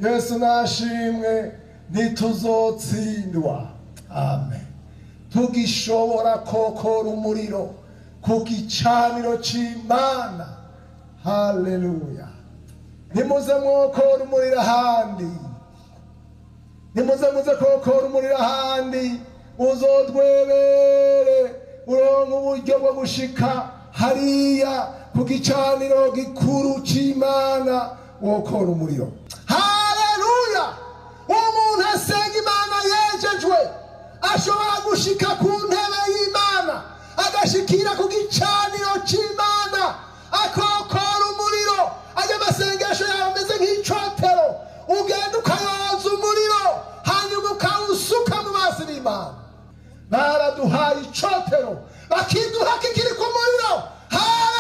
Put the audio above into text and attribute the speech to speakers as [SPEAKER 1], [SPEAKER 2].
[SPEAKER 1] Yesu nashimwe, ntituzotsindwa. Amen. Tugishobora kokora umuriro ku gicaniro c'Imana. Haleluya! Nimuze mwokora umuriro ahandi, nimuze muze kokora umuriro ahandi, uzodwebere uronka uburyo bwo gushika hariya ku gicaniro gikuru c'Imana wokora umuriro. Haleluya! Umuntu asenga Imana yejejwe ashobora gushika ku ntebe y'Imana, agashikira ku gicaniro c'Imana, akokora umuriro. Ayo masengesho yawe ameze nk'icotero, ugenda ukayoza umuriro, hanyuma ukawusuka mu mazi b'Imana. Baraduhaye icotero, bakiduha kikiri ku muriro. Haleluya!